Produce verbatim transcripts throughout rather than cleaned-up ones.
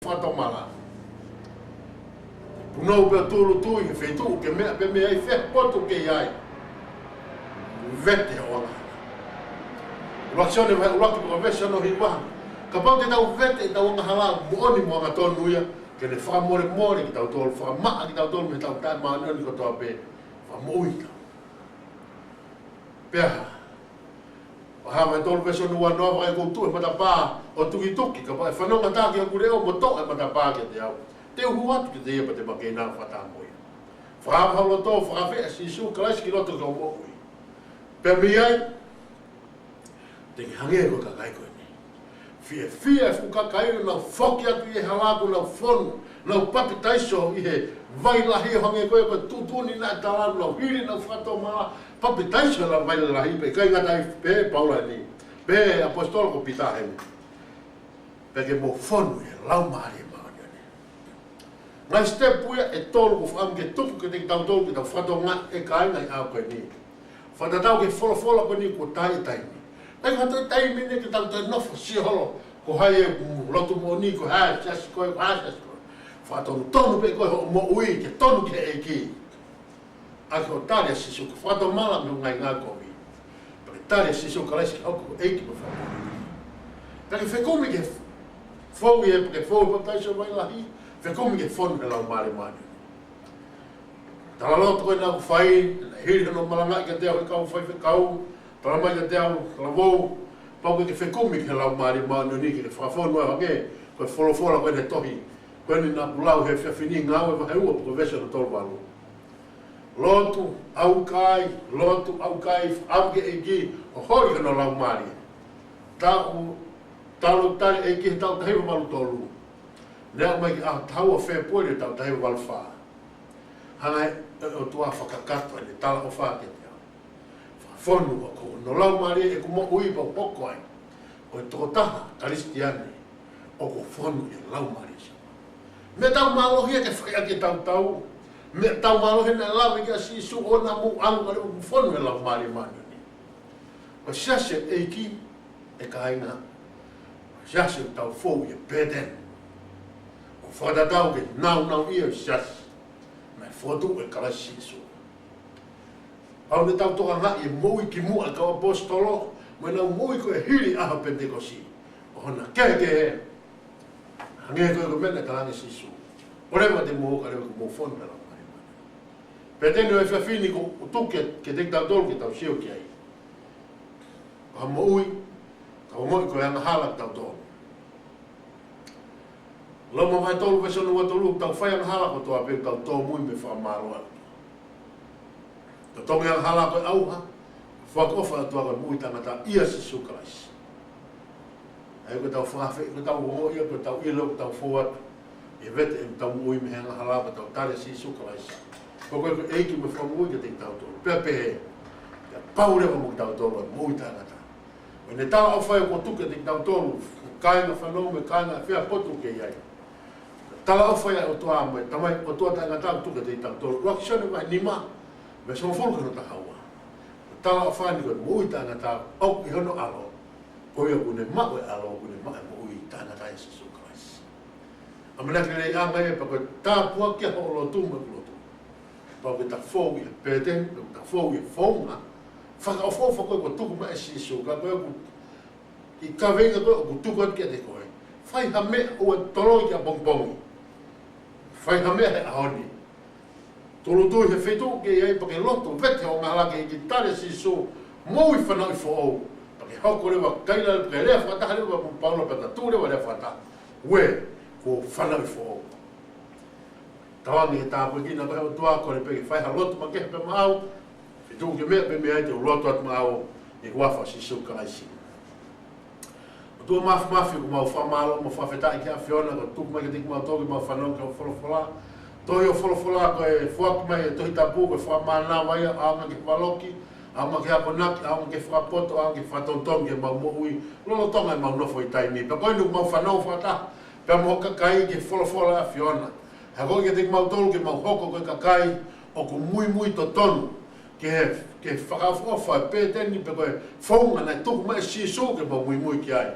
fakatomala. Punou pea tūʻulutui he feituʻu ke meʻa pē mei ai, fē potu ke ʻi ai. Vete hoʻo angahala. ʻUluaki Sione vahe ʻuluaki pea ko e veesi hono hiva. Kapau te tau vete ʻetau angahala, moʻoni mo angatonu ia, ke ne fakamolemole kitautolu, fakamaʻa kitautolu mei heʻetau taʻemāʻoniʻoni kotoa pē, fakamoʻui kitautolu. Pea hā? Vahe tolu veesi hono uanoa, vakai, ʻoku ou tuʻu he matapā ʻo tukituki, kapau ʻe fanongo ha taha ki hoku leʻo mo toʻo e matapā kiate au, te u hū atu kiate ia pea te u makeina ʻo fakatātā mo ia. Fakaava ho loto, fakaafeʻi ʻa Sīsū Kalaisi ki loto ki hoʻo moʻui. Pea mei ai, te ke hangē ko e kakai ko eni. Fiefia e fuʻu kakai ʻo nau foki atu ʻi he hala kuo nau fonu, nau papitaiso ʻi he vai lahi, ʻo hangē ko e, ko e tuʻutuʻuni naʻe tala, nau hili, nau fakatomala, papitaiso he vai lahi, pea ʻikai ngata ai, pehē ʻe Paula ni, pehē ʻe he ʻaposetolo ko Pita heni. Pea ke mou fonu ʻi he Laumālie Māʻoniʻoni. Ngaahi sitepu ia ʻe tolu ʻoku ou fakaʻamu ke tuku kiate kitautolu ke tau fakatokangaʻi, ʻe kāinga, ʻi he ʻaho ko eni. Fakatatau ki he folofola ko eni, kuo tā e taimi. ʻIkai ha toe taimi ni ke tau toe nofo sio holo, ko hai e lotu moʻoni, ko hai e siasi ko ē, ko hai e siasi ko ē. Fakatonutonu pē koe hoʻo moʻui ke tonu ki he ʻEiki. ʻAki hoʻo tali ʻa Sīsū, ke fakatomala mei hoʻo ngaahi ngāue kovi. Pea ke tali ʻa Sīsū Kalaisi ke hoko ko e ʻEiki mo e Fakamoʻui. Pea ke fekumi ke fou ʻi he, pea ke fou he papitaiso vai lahi, fekumi ke fonu he Laumālie Māʻoniʻoni. Talaloto ko ē naʻa ku fai, naʻe hili hono malangaʻi kiate au ʻe he kau faifekau, talamai kiate au, talavou, pau ke ke fekumi ki he Laumālie Māʻoniʻoni ke ke fakafonu au, hangē ko e folofola ko ē he tohi ko eni naʻa ku lau he efiafi ni, Ngāue vahe ua pea ko e veesi hono tolu valu. Lotu, ʻaukai, lotu, ʻaukai, fakaʻamu ki he ʻEiki, ʻo holi hono Laumālie. Taʻu, talu e tali ʻe he ʻEiki he taʻu taha hiva valu tolu. Ne aʻu mai ki he ʻaho taha ua Fēpueli taʻu taha hiva valu fā. Hanga ʻe he ʻOtua ʻo fakakakato ʻene talaʻofa kiate au. Fakafonu hoku, hono Laumālie ʻi heʻeku moʻui pea u hoko ai ko e tokotaha Kalisitiane ʻoku fonu ʻi he Laumālie ʻo e Sihova. Meʻatau mālohi ia ke fai ʻaki ʻetau tau. Meʻatau mālohi naʻe lave ki ai ʻa Sīsū, ʻo na mu ang kale ʻoku fonu he Laumālie Māʻoniʻoni. Ko e siasi ʻo e ʻEiki, ʻe kāinga, ko e siasi ʻoku tau fou ʻi he pēteni. ʻOku fakatatau ki he nāunauʻia ʻo e siasi naʻe fokotuʻu ʻe Kalaisi Sīsū. Pau ke tau tokangaʻi e moʻui kimuʻa ʻa e kau ʻaposetolo, mo ʻenau moʻui ko ē hili ʻaho Penitekosi. ʻO hona kehekehe, hangē ko e, ko e meʻa naʻe talaange ʻe Sīsū. ʻOua leva te mou, ka leva ke mou fonu he Laumālie Māʻoniʻoni. Pea ko e efiafi ni ʻoku ou tuku kiate kitautolu ke tau sio ki ai. Ko ha moʻui, tau moʻui ko e angahala kitautolu. Loma vahe tolu veesi hono ua tolu, tau fai angahala kotoa pē, tau tōmui mei he fakamālō ʻa e ʻOtua. Totongi angahala ko e ʻauha, fakaʻofa ʻa e ʻOtua ko e moʻui taʻengata ʻia Sīsū Kalaisi. ʻA ia ko ʻetau fakaafeʻi, ko ʻetau ongoʻi ia, ko ʻetau ʻilo, ko ʻetau fou atu ʻi he vete ʻetau moʻui mei he angahala, ko ʻetau tali ʻa Sīsū Kalaisi ko e, ko e ʻEiki mo e Fakamoʻui kiate kitautolu. Pea pehē, pea pau leva mo kitautolu ʻa e moʻui taʻengata. Ko ʻene talaʻofa ia ʻoku tuku kiate kitautolu, kāinga fanongo mo e kāinga ʻi fē potu ke ʻi ai. Talaʻofa ia ʻa e ʻOtua mo e Tamai, ʻOtua taʻengata ʻoku tuku kiate kitautolu. ʻUluaki Sione vahe nima, veesi hongofulu ki hono taha ua. Talaʻofa ni ko e moʻui taʻengata ʻoku ʻi hono ʻAlo. Ko ia ʻoku ne maʻu e ʻAlo, ʻoku ne maʻu e moʻui taʻengata ʻia Sīsū Kalaisi. ʻAmanaki lelei ange ia, pea ko e tāpuaki ia hoʻo lotu mo ʻeku lotu. Pau ke ta fou ʻi he pēteni, pea ta fou ʻi he founga fakaʻofoʻofa ko ē kuo tuku mai ʻe Sīsū, ka ko e ʻoku ʻi he kaveinga ko ē ʻoku tuku atu kiate koe. Fai ha meʻa ʻoua ʻe toloi ki ʻapongipongi. Fai ha meʻa he ʻaho ni. Tūʻulutui he feituʻu ke ʻi ai pea ke lotu, vete hoʻo angahala ki he ʻEiki, tali ʻa Sīsū, moʻui fanauʻi foʻou. Pea ke hoko leva, kaila leva, ke lea fakataha leva mo Paula pea ta tuʻu leva lea fakataha. Uē, kuo u fanauʻi foʻou. Tauange ke tāpuekina koe ʻe he ʻOtua, kole pē ke fai ha lotu makehe pē maʻau, feituʻu ke meʻa pē mei ai te u lotu atu maʻau, ʻi he huafa ʻo Sīsū Kalaisi. ʻOtua Māfimafi, ʻoku mau fakamālō mo fakafetaʻi ki he ʻAfiona, kuo tuku mai kiate kimautolu ke mau fanongo ki hoʻo folofola. Tohi ʻo e folofola ko e foaki mai ʻe he Tohi Tapu, ko e fakamānava ia, ʻaonga ki he valoki, ʻaonga ki he akonaki, ʻaonga ki he fakapoto, ʻaonga ki he fakatonutonu ki heʻemau moʻui, lolotonga ʻemau nofo ʻi taimi ni. Pea ko eni ʻoku mau fanongo fakataha pea mo e kakai ki he folofola ʻa e ʻAfiona. He ko e kiate kimautolu ke mau hoko ko e kakai ʻoku muimui totonu ki he, ki he fakaʻofoʻofa e pēteni pe ko e founga naʻe tuku mai ʻe Sīsū ke mau muimui ki ai.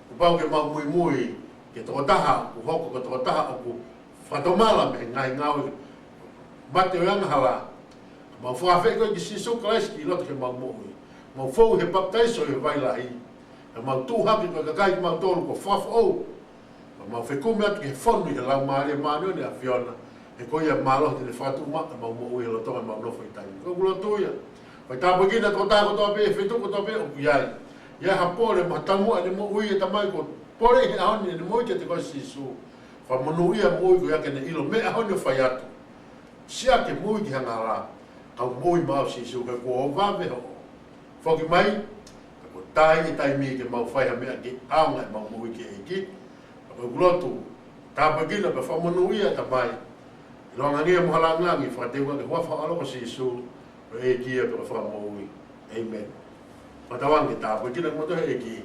Kuo pau ke mau muimui Ke tokotaha ʻoku hoko ko e tokotaha ʻoku fakatomala mei he ngaahi ngāue mate ʻo e angahala. Mau fakaafeʻi koe ki Sīsū Kalaisi ki loto ke mau moʻui. Mau fou he papitaiso ʻi he vai lahi. Pea mau tuʻu hake ko e kakai kimautolu kuo fakafoʻou. Pea mau fekumi atu ki he fonu ʻi he Laumālie Māʻoniʻoni ʻa e ʻAfiona. He ko ia mālohi te ne fakatuʻumaʻu ʻemau moʻui he lolotonga ʻemau nofo ʻi taimi. Ko ʻeku lotu ia. Fai tāpuekina e tokotaha kotoa pē, feituʻu kotoa pē ʻoku ʻi ai. ʻI ai ha pole mo ha taumuʻa ʻene moʻui, ʻe Tamai, kuo pole he ʻaho ni ʻene moʻui kiate koe Sīsū. Fakamonūʻia e moʻui ko ia ke ne ʻilo mei he ʻaho ni ʻo fai atu. Siʻaki e moʻui ki he angahala. Kau moʻui maʻau Sīsū, he kuo vave hoʻo foki mai. Ka kuo tā e taimi ke mau fai ha meʻa ke ʻaonga ʻemau moʻui ki he ʻEiki. Ka ko ʻeku lotu, tāpuekina pea fakamonūʻia Tamai. ʻIlonga ngeia mo ha lāngilangi, fakateunga ki he huafa ho ʻAlo ko Sīsū, ko e ʻEiki ia pea ko e Fakamoʻui. ʻĒmeni. Fakatauange ke tāpuekina kimoutolu ʻe he ʻEiki.